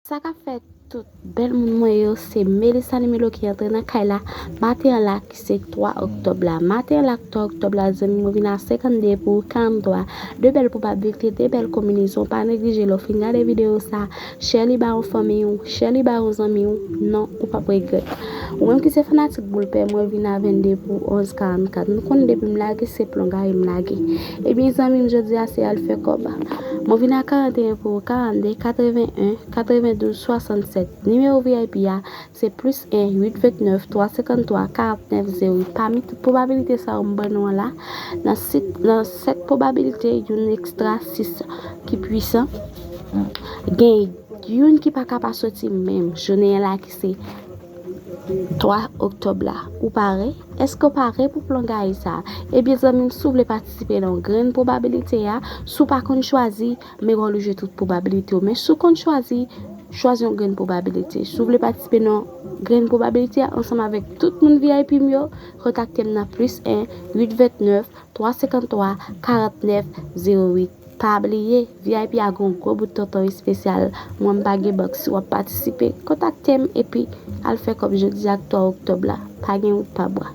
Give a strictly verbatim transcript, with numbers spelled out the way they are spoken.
Sa k ap fèt tout bèl moun mwen yo, se Melissa Nimelo ki antre nan kay la maten an la ki se twa oktòb la. Maten an la twa oktòb la, zanmi, mwen vin a senkannde pou karanntwa. De bèl pwobabilite, de bèl konbinezon. Pa neglije lè w fin gade videyo sa, share li ba yon fanmi w, share li ba yon zanmi w. Non, ou p ap regrèt. Ou menm ki se fanatik boul pè, mwen vin a vennde pou onz karannkat. Nou konnen depi m lage se plongaye m lage. Ebyen zanmi m, jodi a se al fè kòb. Mwen vin a karanteyen pou karannde, katreven en, katrevendouz, swasannsèt. Nimewo V I P a se plis en, uit vennèf, twa senkanntwa, karantnèf, zewo uit. Pami tout pwobabilite sa yo m ban nou an la, nan sit, nan sèt pwobabilite, youn ekstra, sis ki pwisan. Gen youn ki pa ka pa soti menm jounen an la ki se twa oktòb la. Ou pare? Èske w pare pou plongaye sa? Ebyen zanmi m, si w vle patisipe nan yon grenn pwobabilite a, si w pa konn chwazi, men w jwe tout pwobabilite yo. Men si w konn chwazi, chwazi yon grenn pwobabilite. Si w vle patisipe nan grenn pwobabilite a ansanm avèk tout moun V I P m yo, kontakte m nan plis en, uit vennèf, twa senkanntwa, karantnèf, zewo uit. Pa bliye, V I P a gen yon gwo bout tonton espesyal. Mwen m pa gen bank, si w ap patisipe, kontakte m epi al fè kòb jodi a k twa oktòb la. Pa gen wout pa bwa.